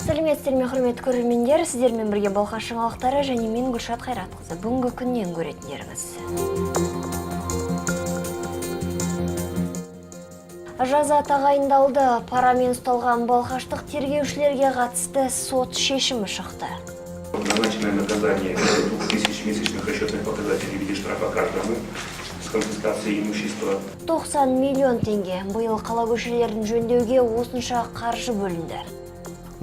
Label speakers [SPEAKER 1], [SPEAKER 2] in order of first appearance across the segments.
[SPEAKER 1] Сәлеметсіздер ме, құрметті көрермендер! Сіздермен бірге Балқаш жаңалықтары және мен, Гүлшат Қайратқызы. Бүгінгі күннен көретіндеріңіз: Жаза тағайындалды. Парамен ұсталған балқаштық тергеушілерге қатысты сот шешімі шықты.
[SPEAKER 2] Назначенное наказание 2000 месячных расчетных показателей в виде штрафа каждому с конфискацией имущества.
[SPEAKER 1] 90 миллион теңге. Биыл қала көшелерін жөндеуге осынша қаржы бөлінді.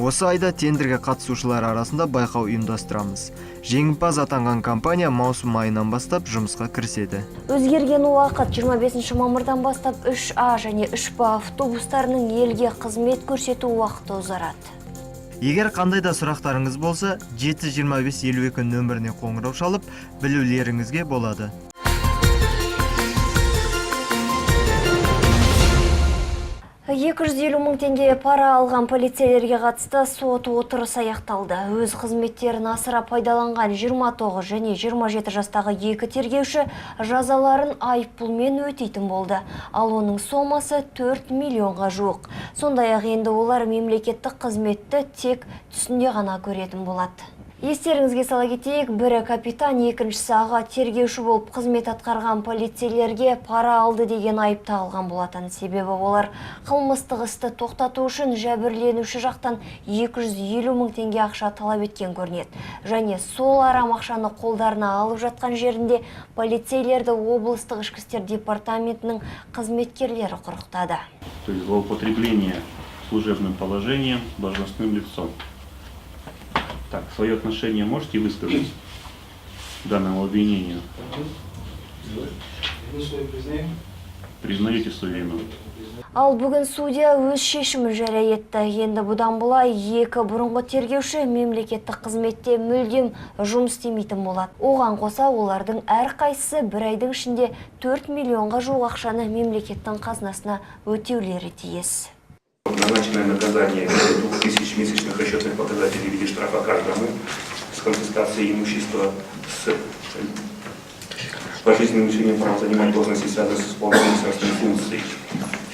[SPEAKER 3] Осы айда тендерге қатысушылар арасында байқау ұйымдастырамыз. Жеңімпаз атанған компания маусым айынан бастап жұмысқа кіріседі.
[SPEAKER 1] Өзгерген уақыт: 25 мамырдан бастап 3А және 3Б автобустарының елге қызмет көрсету уақыты ұзарады.
[SPEAKER 3] Егер қандай да сұрақтарыңыз болса, 725 52 нөміріне қоңырау шалып, білулеріңізге болады.
[SPEAKER 1] 250 мың теңге пара алған полицейлерге қатысты сот отырысы аяқталды. Өз қызметтерін асыра пайдаланған 29 және 27 жастағы екі тергеуші жазаларын айыппұлмен өтейтін болды. Ал оның сомасы 4 миллионға жуық. Сондай-ақ енді олар мемлекеттік қызметті тек түсінде ғана көретін болады. Естеріңізге сала кетейік, бірі капитан, екіншісі аға тергеуші болып қызмет атқарған полицейлерге пара алды деген айып тағылған болатын. Себебі олар қылмыстық істі тоқтату үшін жәбірленуші жақтан 250 мың теңге ақша талап еткен көрінеді. Және сол арам ақшаны қолдарына алып жатқан жерінде полицейлерді облыстық ішкі істер департаментінің қызметкерлері құрықтады.
[SPEAKER 4] То есть злоупотребление служебным положением должностным лицом. Так, свое отношение можете высказать к данному обвинению?
[SPEAKER 5] Вину свою признаю.
[SPEAKER 4] Признаете свою вину?
[SPEAKER 1] Ал бүгін судья өз шешімін жария етті. Енді бұдан былай екі бұрынғы тергеуші мемлекеттік қызметте мүлдем жұмыс істемейтін болады. Оған қоса, олардың әрқайсысы бір айдың ішінде 4 миллионға жуық ақшаны мемлекеттің қазынасына өтеулері тиіс.
[SPEAKER 2] Назначенное наказание 2000 месячных расчетных показателей в виде штрафа каждому с конфискацией имущества, с пожизненным лишением права занимать должности, связанные с исполнением государственных функций.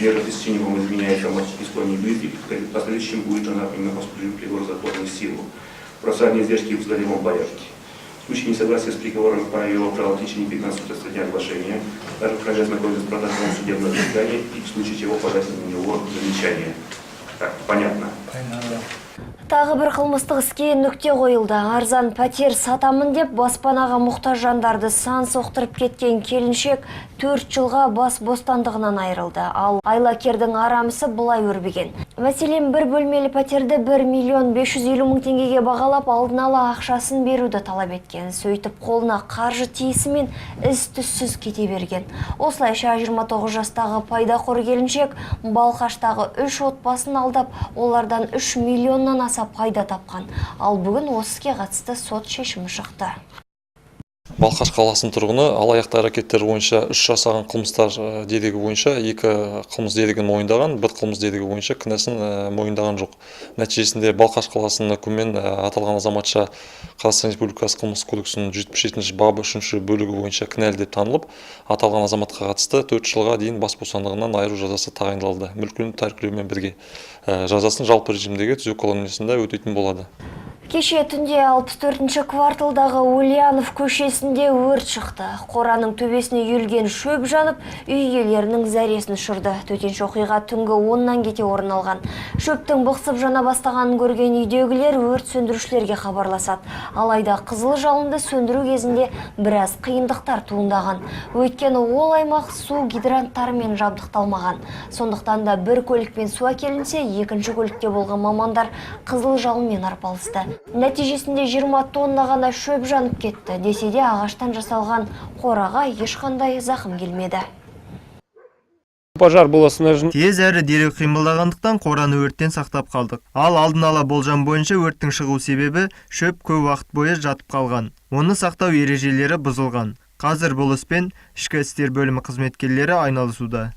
[SPEAKER 2] Мера пресечения вам изменяется в выезде, в последующем будет она отменена по вступлению приговора в законную силу. Процессуальные издержки в долевом порядке. В случае несогласия с приговором вправе его право в течение 15 со дня оглашения, также вправе ознакомиться с протоколом судебного заседания и в случае чего подать на него замечание. Так, понятно?
[SPEAKER 1] Тағы бір қылмыстық іске нүкте қойылды. Арзан пәтер сатамын деп баспанаға мұқтаж жандарды сан соқтырып кеткен келіншек 4 жылға бас бостандығынан айырылды. Ал айлакердің арам ісі былай өрбіген. Мәселен, бір бөлмелі пәтерді 1 миллион 550 мың теңгеге бағалап, алдын ала ақшасын беруді талап еткен. Сөйтіп, қолына қаржы тиісімен із түссіз кете берген. Осылайша 29 жастағы пайдақор келіншек Балқаштағы үш отбасын алдап, олардан 3 миллионнан аса пайда тапқан. Ал бүгін осы іске қатысты сот шешімі шықты.
[SPEAKER 6] Балқаш қаласының тұрғыны алаяқтық әрекеттер бойынша үш жасаған қылмыстар дерегі бойынша екі қылмыс дерегін мойындаған, бір қылмыс дерегі бойынша кінәсін мойындаған жоқ. Нәтижесінде Балқаш қаласының үкімімен аталған азаматша Қазақстан Республикасы Қылмыстық кодексінің 177-бабы үшінші бөлігі бойынша кінәлі деп танылып, аталған азаматқа қатысты 4 жылға дейін бас бостандығынан айыру жазасы тағайындалды, мүлкін тәркілеумен бірге. Жазасын жалпы режимдегі түзеу колониясында өтейтін болады.
[SPEAKER 1] Кеше түнде 64-ші кварталдағы Ульянов көшесінде өрт шықты. Қораның төбесіне үйілген шөп жанып, үй иелерінің зәресін ұшырды. Төтенше оқиға түнгі 10-нан кете орын алған. Шөптің бықсып жана бастағанын көрген үйдегілер өрт сөндірушілерге хабарласады. Алайда қызыл жалынды сөндіру кезінде біраз қиындықтар туындаған. Өйткені ол аймақ су гидранттарымен жабдықталмаған. Сондықтан да бір көлікпен су әкелінсе, екінші көлікте болған мамандар қызыл жалынмен арпалысты. Нәтижесінде 20 тонна ғана шөп жанып кетті. Десе де, ағаштан жасалған қораға ешқандай зақым келмеді.
[SPEAKER 5] Пожар был остановлен.
[SPEAKER 3] Тез әрі дереу қимылдағандықтан, қораны өрттен сақтап қалдық. Ал алдын ала болжам бойынша, өрттің шығу себебі шөп көп уақыт бойы жатып қалған, оны сақтау ережелері бұзылған. Қазір бұл іспен ішкі істер бөлімі қызметкерлері айналысуда.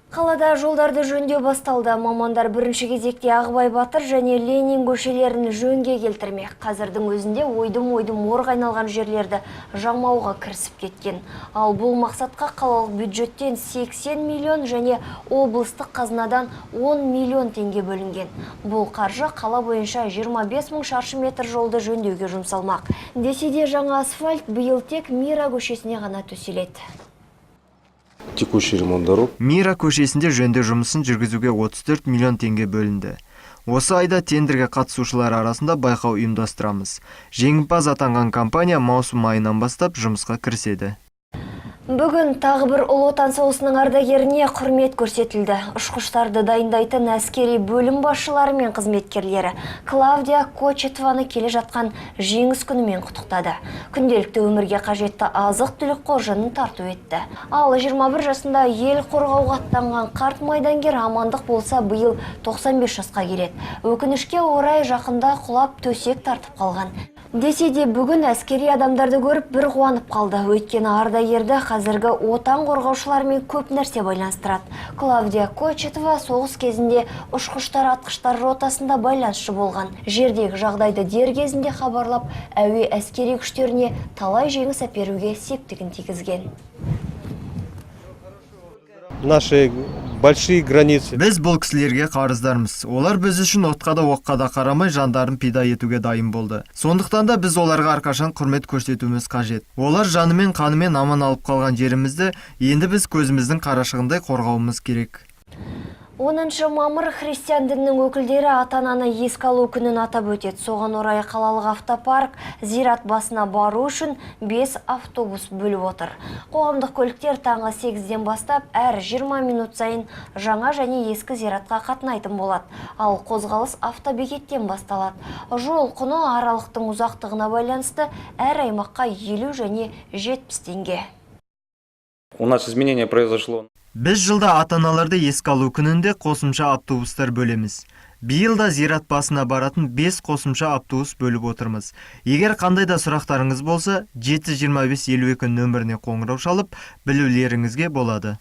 [SPEAKER 1] Қалада жолдарды жөндеу басталды. Мамандар бірінші кезекте Ағыбай Батыр және Ленин көшелерін жөнге келтірмек. Қазірдің өзінде ойдым-ойдым орға айналған жерлерді жамауға кірісіп кеткен. Ал бұл мақсатқа қалалық бюджеттен 80 миллион және облыстық қазынадан 10 миллион теңге бөлінген. Бұл қаржы қала бойынша 25 мың шаршы метр жолды жөндеуге жұмсалмақ. Десе де, жаңа асфальт биыл тек Мира көшесіне ғана төселеді.
[SPEAKER 5] Текущий ремонт дорог.
[SPEAKER 3] Мира көшесінде жөндеу жұмысын жүргізуге 34 миллион теңге бөлінді. Осы айда тендерге қатысушылар арасында байқау ұйымдастырамыз. Жеңімпаз атанған компания маусым айынан бастап жұмысқа кіріседі.
[SPEAKER 1] Бүгін тағы бір Ұлы Отан соғысының ардагеріне құрмет көрсетілді. Ұшқыштарды дайындайтын әскери бөлім басшылары мен қызметкерлері Клавдия Кочетованы келе жатқан Жеңіс күнімен құттықтады. Күнделікті өмірге қажетті азық-түлік қоржынын тарту етті. Ал 21 жасында ел қорғауға аттанған қарт майдангер амандық болса, биыл 95 жасқа келеді. Өкінішке орай, жақында құлап, төсек тартып қалған. Десе де, бүгін әскери адамдарды көріп, бір қуанып қалды. Өйткені ардагерді қазіргі Отан қорғаушылармен көп нәрсе байланыстырады. Клавдия Кочетова соғыс кезінде ұшқыштар атқыштар ротасында байланысшы болған. Жердегі жағдайды дер кезінде хабарлап, әуе әскери күштеріне талай жеңіс әперуге септігін тигізген.
[SPEAKER 5] Наши большие границы.
[SPEAKER 3] Біз бұл кісілерге қарыздармыз. Олар біз үшін отқа да, оққа да қарамай, жандарын пида етуге дайын болды. Сондықтан да біз оларға әрқашан құрмет көрсетуіміз қажет. Олар жанымен, қанымен аман алып қалған жерімізді енді біз көзіміздің қарашығындай қорғауымыз керек.
[SPEAKER 1] 10 мамыр христиан дінінің өкілдері ата-ананы еске алу күнін атап өтеді. Соған орай қалалық автопарк зират басына бару үшін 5 автобус бөліп отыр. Қоғамдық көліктер таңғы 8-ден бастап әр 20 минут сайын жаңа және ескі зиратқа қатынайтын болады. Ал қозғалыс автобекеттен басталады. Жол құны аралықтың ұзақтығына байланысты әр аймаққа 50 және 70 теңге.
[SPEAKER 7] У нас изменение произошло.
[SPEAKER 3] Біз жылда ата-аналарды еске алу күнінде қосымша автобустар бөлеміз. Биыл да зират басына баратын 5 қосымша автобус бөліп отырмыз. Егер қандай да сұрақтарыңыз болса, 725 52 нөміріне қоңырау шалып, білулеріңізге болады.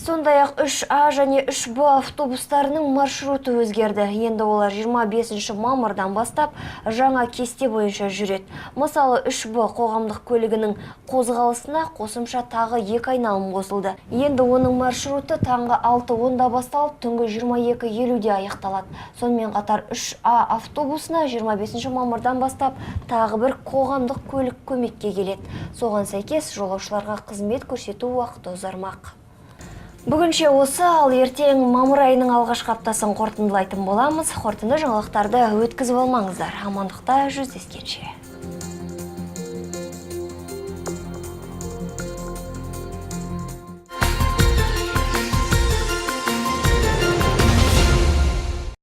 [SPEAKER 1] Сондай-ақ 3А және 3Б автобустарының маршруты өзгерді. Енді олар 25 мамырдан бастап жаңа кесте бойынша жүреді. Мысалы, 3Б қоғамдық көлігінің қозғалысына қосымша тағы екі айналым қосылды. Енді оның маршруты таңғы 6:10-да басталып, түнгі 22:50-де аяқталады. Сонымен қатар 3А автобусына 25 мамырдан бастап тағы бір қоғамдық көлік көмекке келеді. Соған сәйкес жолаушыларға қызмет көрсету уақыты ұзармақ. Бүгінше осы, ал ертең мамыр айының алғашқы аптасын қорытындылайтын боламыз. Қорытынды жаңалықтарды өткізіп алмаңыздар. Амандықта жүздескенше.